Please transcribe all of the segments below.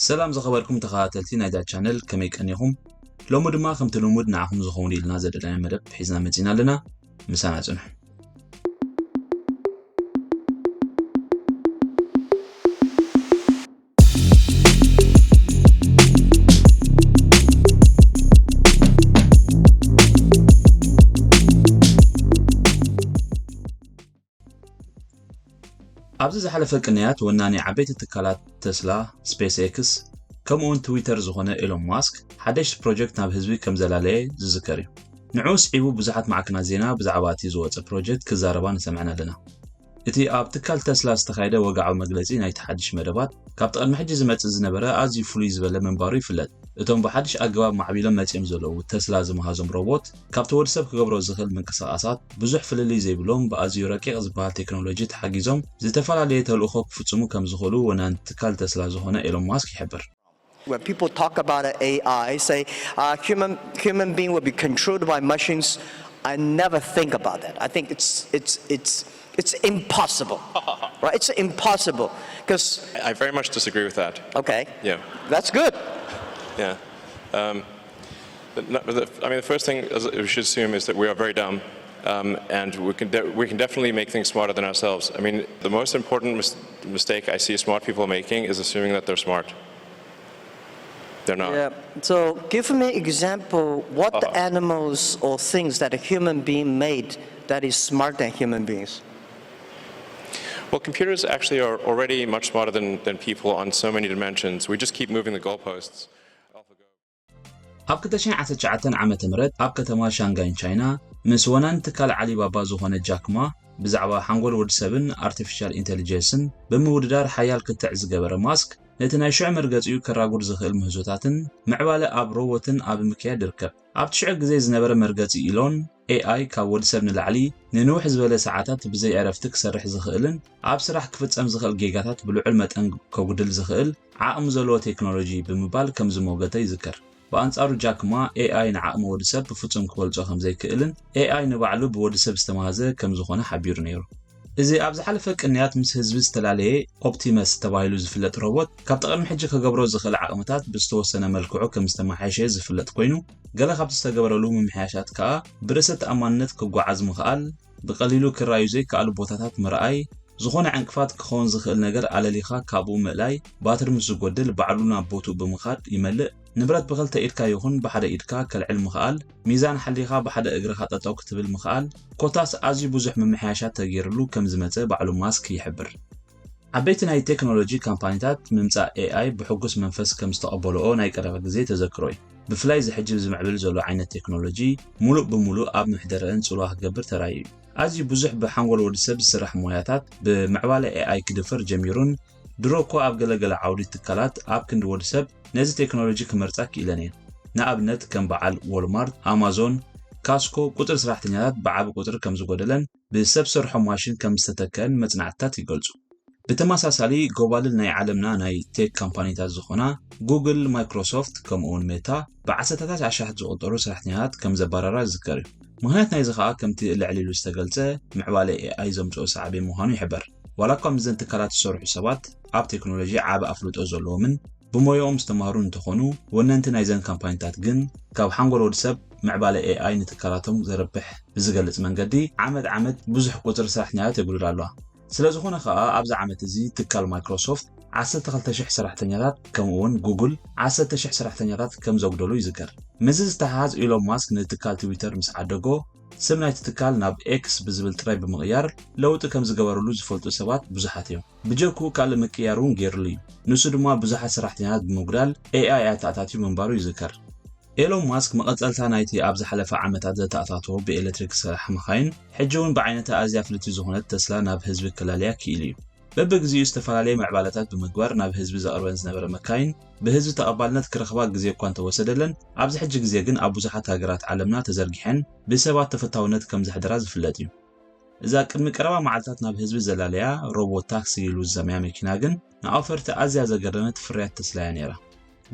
ሰላም ዝኸበርኩም ተኸታተልቲ ናይዛ ቻነል፣ ከመይ ቀኒኹም? ሎሚ ድማ ከምቲ ልሙድ ንዓኹም ዝኸውን ኢልና ዘደለናዮ መደብ ሒዝና መጺና ኣለና። ምሳና ጽንሑ። ኣብዚ ዝሓለፈ ቅንያት ወናኒ ዓበይቲ ትካላት ተስላ፣ ስፔስ ኤክስ፣ ከምኡ እውን ትዊተር ዝኾነ ኤሎን ማስክ ሓደሽቲ ፕሮጀክት ናብ ህዝቢ ከም ዘላለየ ዝዝከር እዩ። ንዕኡ ስዒቡ ብዙሓት ማዕከናት ዜና ብዛዕባ እቲ ዝወጸ ፕሮጀክት ክዛረባ ንሰምዕን ኣለና። እቲ ኣብ ትካል ተስላ ዝተኻየደ ወግዓዊ መግለጺ ናይቲ ሓድሽ መደባት፣ ካብቲ ቅድሚ ሕጂ ዝመጽእ ዝነበረ ኣዝዩ ፍሉይ ዝበለ ምንባሩ ይፍለጥ። እቶም ብሓድሽ ኣገባብ ማዕቢሎም መጺኦም ዘለዉ ተስላ ዝመሃዞም ሮቦት፣ ካብቲ ወዲ ሰብ ክገብሮ ዝኽእል ምንቅስቓሳት ብዙሕ ፍልልይ ዘይብሎም፣ ብኣዝዩ ረቂቕ ዝበሃል ቴክኖሎጂ ተሓጊዞም ዝተፈላለየ ተልእኾ ክፍጽሙ ከም ዝኽእሉ ወናኒ ትካል ተስላ ዝኾነ ኤሎን ማስክ ይሕብር። When people talk about an A I, say uh, human human being will be controlled by machines. I never think about that. I think it's it's it's it's impossible, right? It's impossible because I very much disagree with that. Okay, Yeah. That's good. Yeah. Um, the, the, I mean, the first thing is, we should assume is that we are very dumb, um, and we can de- we can definitely make things smarter than ourselves. I mean, the most important mis- mistake I see smart people making is assuming that they're smart. They're not. Yeah. So give me example what the animals or things that a human being made that is smarter than human beings. Well, computers actually are already much smarter than, than people on so many dimensions. We just keep moving the goalposts. ኣብ ክልተ ሽሕን ዓሰርተ ትሽዓተን ዓመተ ምህረት ኣብ ከተማ ሻንጋይን ቻይና ምስ ወናኒ ትካል ዓሊባባ ዝኾነ ጃክ ማ ብዛዕባ ሓንጎል ወዲ ሰብን ኣርቲፊሻል ኢንተሊጀንስን ብምውድዳር ሓያል ክትዕ ዝገበረ ማስክ ነቲ ናይ ሽዑ መርገጺኡ ከራጉድ ዝኽእል ምህዞታትን ምዕባለ ኣብ ሮቦትን ኣብ ምክያድ ይርከብ። ኣብቲ ሽዑ ግዜ ዝነበረ መርገጺ ኢሎን ኤኣይ ካብ ወዲ ሰብ ንላዕሊ ንንውሕ ዝበለ ሰዓታት ብዘይ ዕረፍቲ ክሰርሕ ዝኽእልን ኣብ ስራሕ ክፍጸም ዝኽእል ጌጋታት ብልዑል መጠን ከጉድል ዝኽእል ዓቕሚ ዘለዎ ቴክኖሎጂ ብምባል ከም ዝሞገተ ይዝከር። ብኣንጻሩ ጃክ ማ ኤኣይ ንዓቕሚ ወዲ ሰብ ብፍጹም ክበልጾ ከም ዘይክእልን ኤኣይ ንባዕሉ ብወዲ ሰብ ዝተማህዘ ከም ዝኾነ ሓቢሩ ነይሩ። እዚ ኣብ ዝሓለፈ ቅንያት ምስ ህዝቢ ዝተፈላለየ ኦፕቲመስ ተባሂሉ ዝፍለጥ ሮቦት ካብቲ ቅድሚ ሕጂ ክገብሮ ዝኽእል ዓቕምታት ብዝተወሰነ መልክዑ ከም ዝተመሓየሸ ዝፍለጥ ኮይኑ፣ ገለ ካብቲ ዝተገበረሉ ምምሕያሻት ከኣ ብርእሰ ተኣማንነት ክጓዓዝ ምኽኣል፣ ብቐሊሉ ክረኣዩ ዘይከኣሉ ቦታታት ምርኣይ፣ ዝኾነ ዕንቅፋት ክኸውን ዝኽእል ነገር ኣለሊኻ ካብኡ ምእላይ፣ ባትሪ ምስ ዝጎድል ባዕሉ ናብ ቦትኡ ብምኻድ ይመልእ፣ ንብረት ብኽልተ ኢድካ ይኹን ብሓደ ኢድካ ከልዕል ምኽኣል፣ ሚዛን ሓሊኻ ብሓደ እግርኻ ጠጠው ክትብል ምኽኣል፣ ኮታስ ኣዝዩ ብዙሕ ምምሕያሻት ተገይርሉ ከም ዝመጸ ባዕሉ ማስክ ይሕብር። ዓበይቲ ናይ ቴክኖሎጂ ካምፓኒታት ምምጻእ ኤኣይ ብሕጉስ መንፈስ ከም ዝተቐበልኦ ናይ ቀረባ ግዜ ተዘክሮ እዩ። ብፍላይ እዚ ሕጂ ዝምዕብል ዘሎ ዓይነት ቴክኖሎጂ ሙሉእ ብሙሉእ ኣብ ምሕደረአን ጽልዋ ክገብር ተራእዩ እዩ። ኣዝዩ ብዙሕ ብሓንጎል ወዲ ሰብ ዝስራሕ ሞያታት ብምዕባለ ኤኣይ ክድፈር ጀሚሩን ድሮ እኳ ኣብ ገለ ገለ ዓውዲ ትካላት ኣብ ክንዲ ወዲ ሰብ ነዚ ቴክኖሎጂ ክመርጻ ክኢለን እየን። ንኣብነት ከም በዓል ዎልማርት፣ ኣማዞን፣ ካስኮ ቁጽሪ ሰራሕተኛታት ብዓቢ ቁጽሪ ከም ዝጎደለን ብሰብ ሰርሖ ማሽን ከም ዝተተከአን መጽናዕትታት ይገልጹ። ብተመሳሳሊ ጎባልል ናይ ዓለምና ናይ ቴክ ካምፓኒታት ዝኾና ጉግል፣ ማይክሮሶፍት ከምኡውን ሜታ ብዓሰርተታት ኣሽሓት ዝቑጸሩ ሰራሕተኛታት ከም ዘባረራ ዝዝከር እዩ። ምኽንያት ናይዚ ከኣ ከምቲ ልዕል ኢሉ ዝተገልጸ ምዕባለ ኤኣይ ዘምጽኦ ሳዕቤን ምዃኑ ይሕበር። ዋላ እኳ ምስዘን ትካላት ዝሰርሑ ሰባት ኣብ ቴክኖሎጂ ዓቢ ኣፍልጦ ዘለዎምን ብሞያኦም ዝተማህሩ እንተኾኑ፣ ወነንቲ ናይዘን ካምፓኒታት ግን ካብ ሓንጎል ወዲ ሰብ ምዕባለ ኤኣይ ንትካላቶም ዘርብሕ ብዝገልጽ መንገዲ ዓመት ዓመት ብዙሕ ቁጽሪ ሰራሕተኛታት የጉድላ ኣለዋ። ስለዝኾነ ከኣ ኣብዚ ዓመት እዚ ትካል ማይክሮሶፍት ዓሰርተ ክልተ ሽሕ ሰራሕተኛታት ከምኡ እውን ጉግል ዓሰርተ ሽሕ ሰራሕተኛታት ከም ዘጉደሉ ይዝከር። ምስዚ ዝተሓሓዝ ኢሎን ማስክ ንትካል ትዊተር ምስ ዓደጎ ስም ናይቲ ትካል ናብ ኤክስ ብዝብል ጥራይ ብምቕያር ለውጢ ከም ዝገበረሉ ዝፈልጡ ሰባት ብዙሓት እዮም። ብጀክኡ ካልእ ምቅያር እውን ገይርሉ እዩ። ንሱ ድማ ብዙሓት ሰራሕተኛታት ብምጉዳል ኤኣይ ኣተኣታትዩ ምንባሩ ይዝከር። ኤሎን ማስክ መቐጸልታ ናይቲ ኣብ ዝሓለፈ ዓመታት ዘተኣታተዎ ብኤለክትሪክ ዝሰርሓ መኻይን፣ ሕጂ እውን ብዓይነታ ኣዝያ ፍልይቲ ዝኾነት ተስላ ናብ ህዝቢ ከላልያ ክኢሉ እዩ። በብግዚኡ ዝተፈላለየ ምዕባለታት ብምግባር ናብ ህዝቢ ዘቕርበን ዝነበረ መካይን ብህዝቢ ተቐባልነት ክረኽባ ግዜ እኳ እንተወሰደለን፣ ኣብዚ ሕጂ ግዜ ግን ኣብ ብዙሓት ሃገራት ዓለምና ተዘርጊሐን ብሰባት ተፈታውነት ከም ዘሕደራ ዝፍለጥ እዩ። እዛ ቅድሚ ቀረባ መዓልታት ናብ ህዝቢ ዘላለያ ሮቦት ታክሲ ኢሉ ዝሰምያ መኪና ግን ንኣውፈርቲ ኣዝያ ዘገረመት ፍርያት ተስላ እያ ነይራ።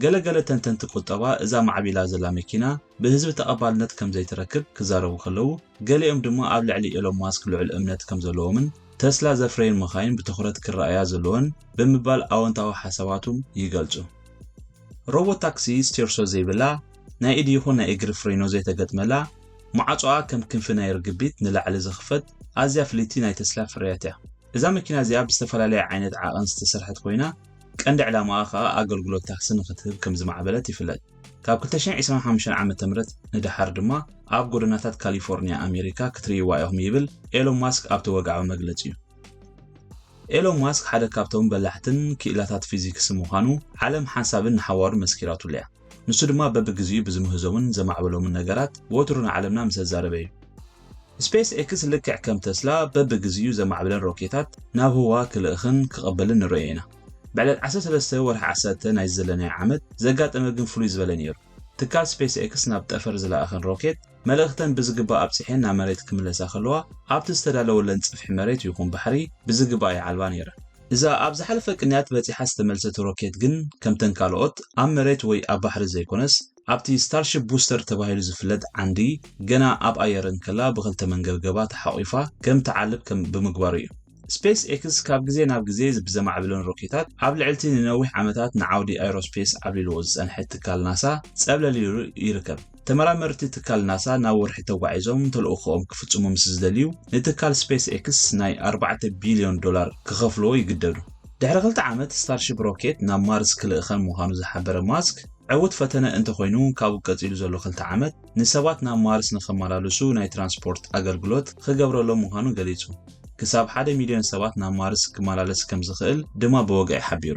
ገለ ገለ ተንተንቲ ቁጠባ እዛ ማዕቢላ ዘላ መኪና ብህዝቢ ተቐባልነት ከም ዘይትረክብ ክዛረቡ ከለዉ፣ ገሊኦም ድማ ኣብ ልዕሊ ኤሎን ማስክ ልዑል እምነት ከም ዘለዎምን ተስላ ዘፍረየን መኻይን ብትኹረት ክረኣያ ዘለወን ብምባል ኣወንታዊ ሓሳባቶም ይገልጹ። ሮቦት ታክሲ ስቴርሾ ዘይብላ፣ ናይ ኢድ ይኹን ናይ እግሪ ፍሬኖ ዘይተገጥመላ፣ ማዕጾኣ ከም ክንፊ ናይ ርግቢት ንላዕሊ ዝኽፈት ኣዝያ ፍልይቲ ናይ ተስላ ፍርያት እያ። እዛ መኪና እዚኣ ብዝተፈላለየ ዓይነት ዓቐን ዝተሰርሐት ኮይና፣ ቀንዲ ዕላማኣ ከኣ ኣገልግሎት ታክሲ ንኽትህብ ከም ዝማዕበለት ይፍለጥ። ካብ ክልተ ሽሕን ዕስራን ሓሙሽተን ዓመተ ምህረት ንደሓር ድማ ኣብ ጎደናታት ካሊፎርኒያ ኣሜሪካ ክትርእይዋ ኢኹም ይብል ኤሎን ማስክ ኣብቲ ወግዓዊ መግለጺኡ። ኤሎን ማስክ ሓደ ካብቶም በላሕትን ክኢላታት ፊዚክስ ምዃኑ ዓለም ሓንሳብን ንሓዋሩ መስኪራትሉ እያ። ንሱ ድማ በብግዚኡ ብዝምህዞምን ዘማዕበሎምን ነገራት ወትሩ ንዓለምና ምስ ኣዛረበ እዩ። ስፔስ ኤክስ ልክዕ ከም ተስላ በብግዚኡ ዘማዕበለን ሮኬታት ናብ ህዋ ክልእኽን ክቐበልን ንርእዮ ኢና። ብዕለት ዓሰርተ ሰለስተ ወርሒ ዓሰርተ ናይ ዘለናዮ ዓመት ዘጋጠመ ግን ፍሉይ ዝበለ ነይሩ። ትካል ስፔስ ኤክስ ናብ ጠፈር ዝለኣኸን ሮኬት መልእኽተን ብዝግባእ ኣብጺሐን ናብ መሬት ክምለሳ ከለዋ ኣብቲ ዝተዳለወለን ጽፍሒ መሬት ይኹን ባሕሪ ብዝግባእ ይዓልባ ነይረን። እዛ ኣብ ዝሓለፈ ቅንያት በጺሓ ዝተመልሰት ሮኬት ግን ከምተን ካልኦት ኣብ መሬት ወይ ኣብ ባሕሪ ዘይኮነስ ኣብቲ ስታርሺፕ ቡስተር ተባሂሉ ዝፍለጥ ዓንዲ ገና ኣብ ኣየር እንከላ ብኽልተ መንገብገባ ተሓቑፋ ከም ትዓልብ ከም ብምግባሩ እዩ። ስፔስ ኤክስ ካብ ግዜ ናብ ግዜ ብዘማዕብለን ሮኬታት ኣብ ልዕልቲ ንነዊሕ ዓመታት ንዓውዲ ኣይሮስፔስ ዓብሊልዎ ዝጸንሐ ትካል ናሳ ጸብለል ኢሉ ይርከብ። ተመራመርቲ ትካል ናሳ ናብ ወርሒ ተጓዒዞም ተልእኾኦም ክፍጽሙ ምስ ዝደልዩ ንትካል ስፔስ ኤክስ ናይ ኣርባዕተ ቢልዮን ዶላር ክኸፍልዎ ይግደዱ። ድሕሪ ክልተ ዓመት ስታርሺፕ ሮኬት ናብ ማርስ ክልእኸን ምዃኑ ዝሓበረ ማስክ ዕዉት ፈተነ እንተኾይኑ ካብኡ ቀጺሉ ዘሎ ክልተ ዓመት ንሰባት ናብ ማርስ ንኸመላልሱ ናይ ትራንስፖርት ኣገልግሎት ክገብረሎም ምዃኑ ገሊጹ። ክሳብ ሓደ ሚልዮን ሰባት ናብ ማርስ ክመላለስ ከም ዝኽእል ድማ ብወግዒ ሓቢሩ።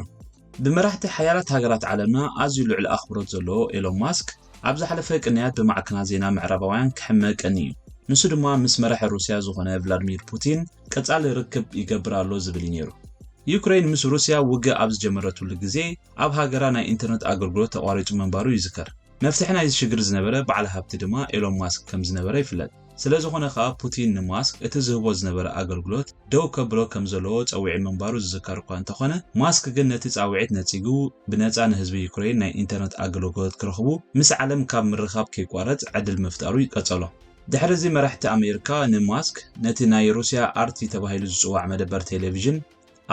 ብመራሕቲ ሓያላት ሃገራት ዓለምና ኣዝዩ ልዑል ኣኽብሮት ዘለዎ ኤሎን ማስክ ኣብ ዝሓለፈ ቅንያት ብማዕከናት ዜና ምዕራባውያን ክሕመ ቀንዩ እዩ። ንሱ ድማ ምስ መራሒ ሩስያ ዝኾነ ቭላድሚር ፑቲን ቀጻሊ ርክብ ይገብር ኣሎ ዝብል እዩ ነይሩ። ዩክሬን ምስ ሩስያ ውግእ ኣብ ዝጀመረትሉ ግዜ ኣብ ሃገራ ናይ ኢንተርነት ኣገልግሎት ተቋሪጹ ምንባሩ ይዝከር። መፍትሒ ናይዚ ሽግር ዝነበረ በዓል ሃብቲ ድማ ኤሎን ማስክ ከም ዝነበረ ይፍለጥ። ስለ ዝኾነ ከኣ ፑቲን ንማስክ እቲ ዝህቦ ዝነበረ ኣገልግሎት ደው ከብሎ ከም ዘለዎ ጸዊዑ ምንባሩ ዝዝከር እኳ እንተኾነ፣ ማስክ ግን ነቲ ጻውዒት ነጺጉ ብነጻ ንህዝቢ ዩክሬን ናይ ኢንተርነት ኣገልግሎት ክረኽቡ ምስ ዓለም ካብ ምርኻብ ከይቋረጽ ዕድል ምፍጣሩ ይቀጸሎ። ድሕሪ እዚ መራሕቲ ኣሜሪካ ንማስክ ነቲ ናይ ሩስያ ኣርቲ ተባሂሉ ዝጽዋዕ መደበር ቴሌቪዥን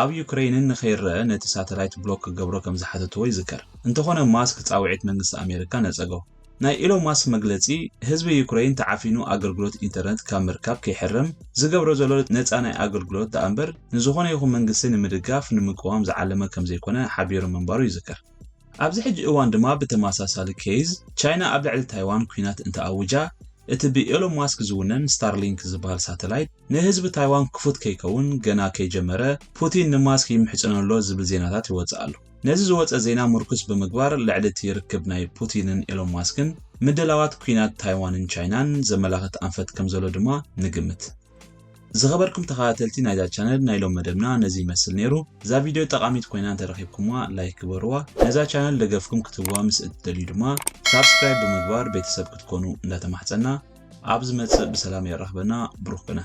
ኣብ ዩክሬንን ንኸይረአ ነቲ ሳተላይት ብሎክ ክገብሮ ከም ዝሓተትዎ ይዝከር። እንተኾነ ማስክ ጻውዒት መንግስቲ ኣሜሪካ ነጸጎ። ናይ ኢሎን ማስክ መግለጺ ህዝቢ ዩክሬን ተዓፊኑ ኣገልግሎት ኢንተርነት ካብ ምርካብ ከይሕረም ዝገብሮ ዘሎ ነጻ ናይ ኣገልግሎት ደኣ እምበር ንዝኾነ ይኹን መንግስቲ ንምድጋፍ ንምቅዋም ዝዓለመ ከም ዘይኮነ ሓቢሩ ምንባሩ ይዝከር። ኣብዚ ሕጂ እዋን ድማ ብተመሳሳሊ ኬዝ ቻይና ኣብ ልዕሊ ታይዋን ኲናት እንተኣውጃ እቲ ብኤሎን ማስክ ዝውነን ስታርሊንክ ዝበሃል ሳተላይት ንህዝቢ ታይዋን ክፉት ከይከውን ገና ከይጀመረ ፑቲን ንማስክ ይምሕጽኖ ኣሎ ዝብል ዜናታት ይወጽእ ኣሎ። ነዚ ዝወጸ ዜና ምርኩስ ብምግባር ልዕሊ እቲ ርክብ ናይ ፑቲንን ኤሎን ማስክን ምድላዋት ኲናት ታይዋንን ቻይናን ዘመላኽት ኣንፈት ከም ዘሎ ድማ ንግምት። ዝኸበርኩም ተኸታተልቲ ናይዛ ቻነል ናይ ሎም መደብና ነዚ ይመስል ነይሩ። እዛ ቪድዮ ጠቓሚት ኮይና እንተረኺብኩምዋ ላይክ ግበርዋ። ነዛ ቻነል ደገፍኩም ክትህብዋ ምስ እትደልዩ ድማ ሳብስክራይብ ብምግባር ቤተሰብ ክትኮኑ እንዳተማሕጸና ኣብ ዝመጽእ ብሰላም የራኽበና። ብሩኽ ቅነ።